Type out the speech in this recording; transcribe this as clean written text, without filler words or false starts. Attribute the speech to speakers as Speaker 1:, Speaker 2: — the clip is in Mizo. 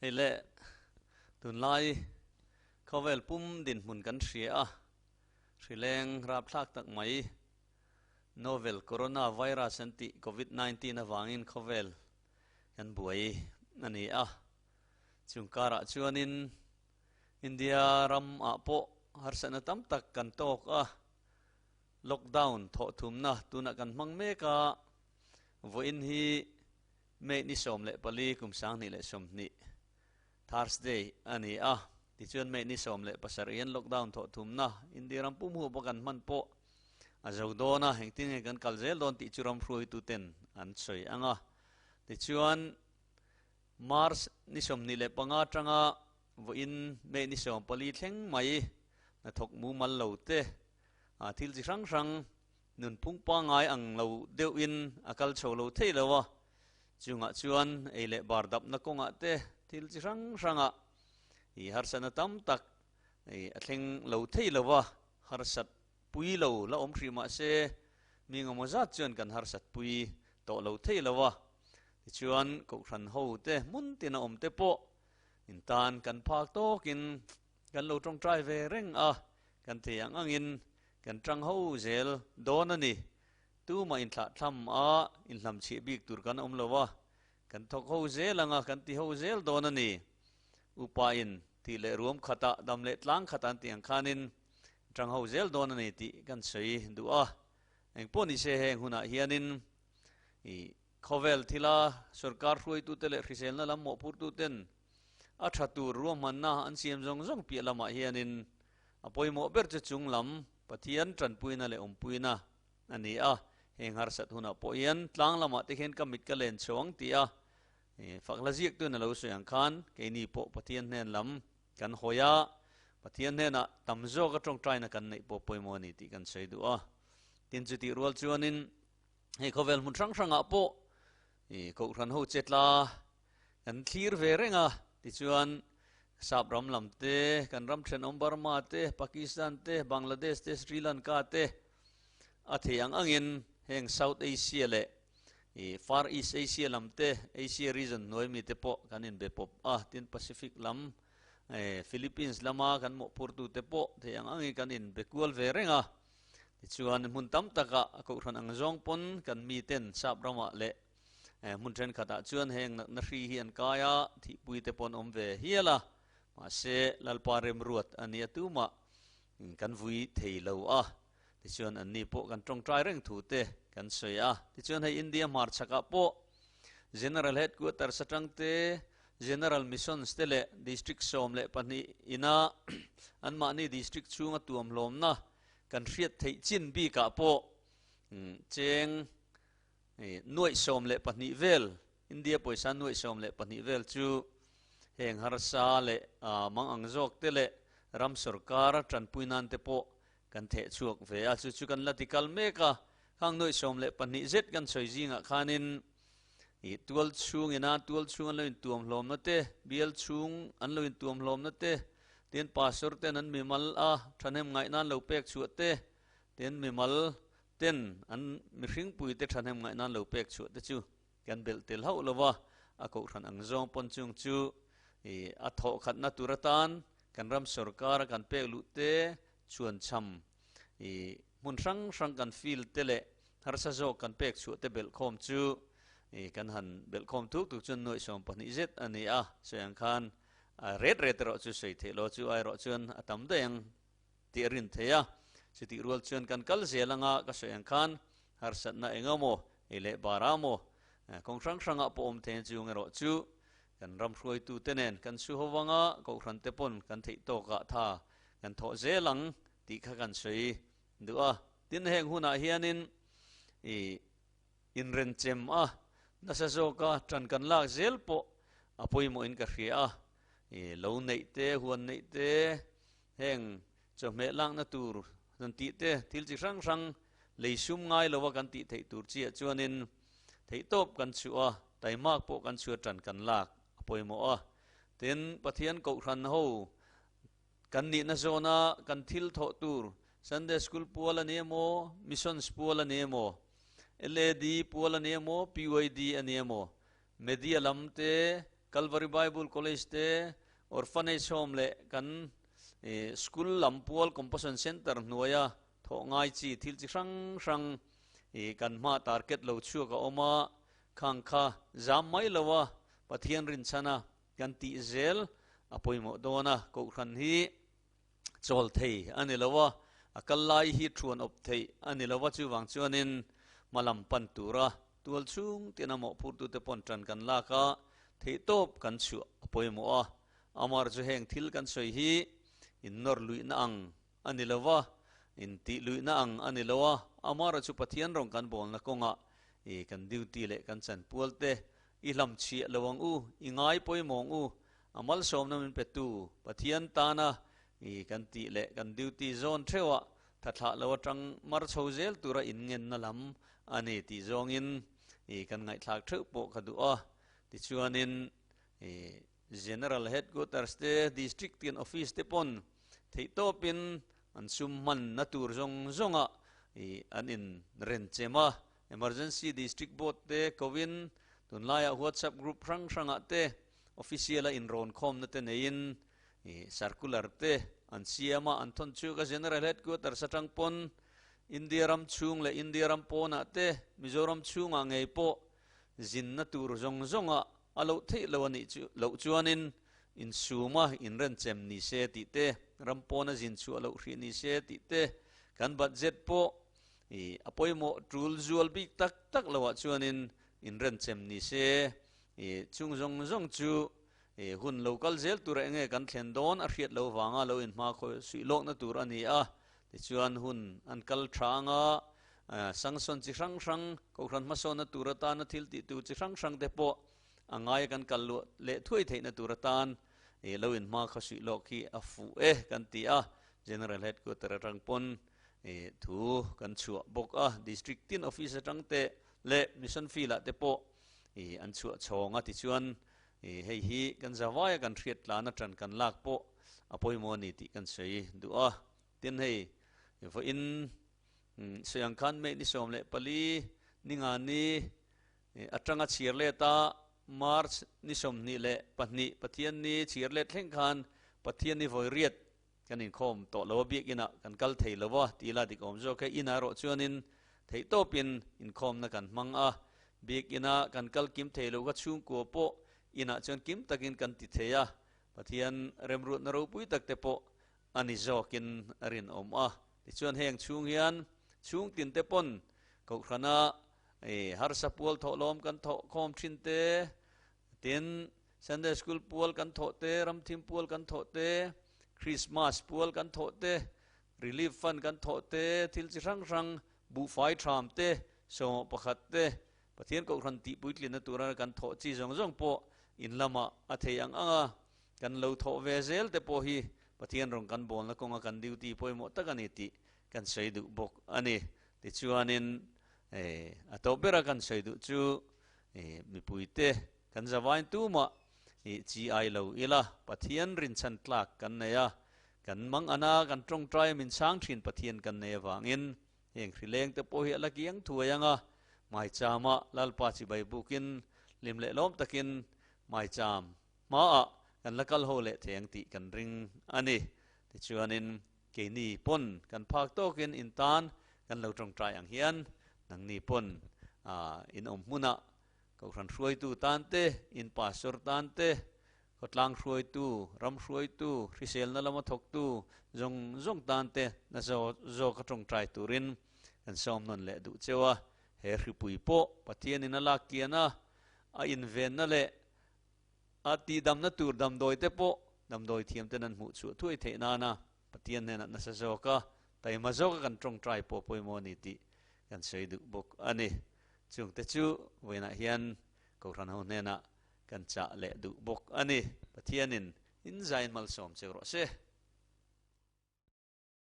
Speaker 1: Hei le, tunlai khawvel pum dinhmun kan hria a, hrileng rapthlak tak mai novel corona virus an tih covid 19 avangin khawvel kan buai a ni a. Chung karah chuanin India ram ah pawh harsatna tam tak kan tawk a, lockdown thawhthumna tunah kan hmang mek a, vawiin hi May ni 14 kum 2020 Thursday a ni a, tichuan May ni 17 hian lockdown thawhthumna India ram pum huapa kan hman pawh a zo dawn a, engtin nge kan kal zel dawn tih chu ram hruaituten an sawi ang a. Tichuan March ni 25 atanga vawiin May ni 14 thleng mai hnathawk mumal lo te, thil chi hrang hrang Nunphung pangngai ang lo deuhin a kal chho lo thei lo a, chungah chuan ei leh bar dapna kawngah te thil chi hrang hrangah i harsatna tam tak i a thleng lo thei lo a, harsat pui lo la awm hrih mah se mi engemaw zat chuan kan harsat pui tawh lo thei lo a, tichuan Kohhran ho te hmun tina awm te pawh intan kan phak tawkin kan lo tawngtai ve reng a, kan thei ang angin Kan tang ho zel dawn a ni. Tumah inthlahthlam a inhlamchhiah bik tur kan awm lo a, kan thawk ho zel ang a, kan ti ho zel dawn a ni. Upa in tih leh ruam khatah dam leh tlang khat an tih ang khanin tang ho zel dawn a ni tih kan sawi duh a. Engpawh ni se heng hunah hianin i khawvel thila sorkar hruaitute leh hriselna lam mawhphurtuten a tha tur ruahmanna an siam zawng zawng piah lamah hianin A pawimawh ber chu chung lam Pathian tanpuina leh awmpuina a ni a, heng harsat hunah pawh hian tlang lamah te khian ka mit ka len chho ang tih a fakla ziaktuin a lo sawi ang khan keini pawh Pathian hnen lam kan hawi a, Pathian hnenah tam zawka tawngtaina kan neih pawh pawimawh a ni tih kan sawi duh a. Tin, chutih rual chuanin hei khawvel hmun hrang hrangah pawh Kohhran ho chetla Kan thlir ve reng a, tichuan Sap ram lam te, kan ram thenawm Burma te, Pakistan te, Bangladesh te, Sri Lanka te a thei ang angin heng South Asia leh Far East Asia lam te, Asia region hnuai mi te pawh kan inbe pawp a, tin Pacific lam, Philippines lama kan mawhphurtu te pawh thei ang angin kan inbe kual ve reng a, tichuan hmun tam takah a kohhran ang zawng pawn kan miten Sap ramah leh Hmun thenkhatah chuan heng natna hri hi an kai a, thihpui te pawh an awm ve hial a, mahse Lalpa remruat a nia tumah kan vui thei lo a, tichuan anni pawh kan tawngtai reng thu te kan sawi a, tichuan hei India hmarchhakah pawh General Headquarters atang te, General Missions te leh District 12 ina anmahni District chhunga tuamhlawmna kan hriat theih chin bikah pawh cheng Nuaih 12 vel, India pawisa nuaih 12 vel chu heng harsa leh mang ang zawk te leh ram sorkar tanpui nan te pawh kan theh chhuak ve a, chu chu kan la ti kal mek a. Khang nuaih 12 zet kan sawi zingah khanin tual chhung ina tual chhung an lo intuam hlawmna te, bial chhung an lo intuam hlawmna te, tin pastor ten an mimal a thahnem ngaih nan lo pek chhuah te, tin mimal ten an mihringpui te thahnem ngaih nan lo pek chhuah te chu kan belh tel hauh lo va, a kohhran ang zawng pawn chung chu i a thawh khatna tur atan kan ram sorkar a kan pek luh te chuan cham i hmun hrang hrang kan field te leh harsa zawk kan pek chhuah te belh khawm chu i kan han belh khawm thuk tuk chuan nuaih 12 zet a ni a, sawi ang khan a ret ret erawh chu sawi theih lo chu airawh chuan a tam daih ang. Tih a rin thei a, chutih rual chuan kan kal zel anga ka sawi ang khan harsatna eng emaw, ei leh bar ah maw, kawng hrang hrangah pawh awm thei chung erawh chu kan ram hruaitute nen kan su ho anga kohhran te pawn kan theih tawkah tha kan thawh zel ang tih kha kan sawi duh a. Tin, heng hunah hianin i inrenchem a, nasa zawka tan kan lak zel pawh a pawimawhin ka hria a, i lo neih te, huan neih te, Heng chawhmeh lakna tur kan tih te, thil chi hrang hrang lei sum ngai lova kan tih theih tur chiah chuanin theihtawp kan chhuah a, taimak pawh kan chhuah tan kan lak a pawimawh a. Tin, Pathian Kohhran ho kan nihna zawna kan thil thawh tur Sunday School pual a ni emaw, Missions pual a ni emaw, LAD pual a ni emaw, PYD a ni emaw, Media lam te, Calvary Bible College te, Orphanage Home leh kan school lam pual Compassion Centre hnuaia thawh ngai chi thil chi hrang hrang kan hma target lo chhuak a awm a, khang kha zam mai lo a Pathian rinchhana kan tih zel a pawimawh dawn a, Kohhran hi chawl thei a ni lo a, a kal lai hi thuan awp theih a ni lo a, chuvang chuanin hma lam pan tura tual chhung tina mawhphurtute pawn tan kan lak a, theihtawp kan chhuah a pawimawh a, amar chu heng thil kan sawi hi innawr luihna ang a ni lo a, intih luihna ang a ni lo a, amara chu Pathian rawng kan bawlna kawngah i kan duty leh kan chanpual te i hlamchhiah lo ang u, i ngai pawimawh ang u, A malsawmna min petu Pathian tana i kan tih leh kan duty zawn theuhah thathlah lo atang mar chho zel tura inngenna lam a ni tih zawngin i kan ngaihthlak theuh pawh ka duh a. Tichuanin i General Headquarters te District tin Office te pawn theihtawpin an sum hmanna tur zawng zawngah i an inrenchem a. Emergency District Board te koin tunlaiah WhatsApp group hrang hrangah te Official a inrawn khawmna te neiin circular te an siam a, an thawn chhuak a, General Headquarters atang pawn India ram chhung leh India ram pawnah te, Mizoram chhungah ngei pawh zinna tur zawng zawngah a loh theih lo a nih chu loh chuanin insuma inrenchem ni se tih te, ram pawna zin chhuah loh hrih ni se tih te, kan budget pawh a pawimawh tul zual bik tak tak loah chuanin inrenchem ni se I chung zawng zawng chu i hun lo kal zel tur enge kan thlen dawn a hriat lo vanga lo inhma khawi suih lawkna tur a ni a. Tichuan hun an kal tha anga sanction chi hrang hrang, kohhran hmasawnna tur atana thil tih tur chi hrang hrang te pawh a ngaia kan kal luah leh thuai theihna tur atan i lo inhma khaw suih lawk hi a fuh e kan ti a. General Headquarter atang pawn i thu kan chhuah bawk a, District tin office atang te leh Mission Field ah te pawh I an chhuah chhawng a tichuan i hei hi kan zavaia kan hriat tlan atang kan lak pawh a pawimawh a ni tih kan sawi duh a. Tin hei vawiin sawi ang khan May ni 14 ninga ni atanga chhir let a March ni 22 Pathian ni chhir let thleng khan Pathian ni vawi riat kan inkhawm tawh lo a biakinah kan kal thei lo a tih la dik awm zawk e. Inah erawh chuanin theihtawpin inkhawmna kan hmang a, biakina kan kal kim thei lo kha chhungkua pawh inah chuan kim takin kan ti thei a, Pathian remruatna ropui tak te pawh a ni zawkin a rinawm a. Tichuan heng chhung hian chhungtin te pawn Kohhrana harsa pual thawhlawm kan thawhkhawm thin te, Tin, Sunday School pual kan thawh te, Ramthim pual kan thawh te, Christmas pual kan thawh te, Relief Fund kan thawh te, thil chi hrang hrang, buhfai tham te, sawmawh pakhat te, Pathian Kohhran tih puitlinna tura kan thawh chi zawng zawng pawh in lamah a thei ang ang a, kan lo thawh ve zel te pawh hi Pathian rawn kan bawlna kawnga kan duty pawimawh tak a ni tih kan sawi duh bawk a ni. Tichuanin, a tawp bera kan sawi duh chu Mipuite kan zavain tumah i chi ai lo ila, Pathian rinchhan tlak kan nei a, kan mang ana kan tawngtai a min chhang thin Pathian kan nei avangin heng hrileng te pawh hi a la kiang thuai ang a, Maichama Lalpa chibai bukin hlim leh lawm takin Maicham hmaah kan la kal ho leh thei ang tih kan ring a ni. Tichuanin keini pawn kan phak tawkin in tan kan lo tawngtai ang hian nangni pawn in awm hmunah Kohhran hruaitu tan te, in pastor tan te, khawtlang hruaitu, ram hruaitu, hriselna lama thawktu zawng zawng tan te na zawk a tawngtai turin kan sawm nawn leh duh cheu a. He hripui pawh Pathianin a lak kian a, a invenna leh a tihdamna tur damdawi te pawh damdawi thiam ten an hmuh chhuah thuai theih nana Pathian hnenah nasa zawk a, taima zawka kan tawngtai pawh pawimawh a ni tih kan sawi duh bawk a ni. Chungte chu vawiinah hian Kohhran ho hnenah kan chah leh duh bawk a ni. Pathianin in zain malsawm cheu rawh se.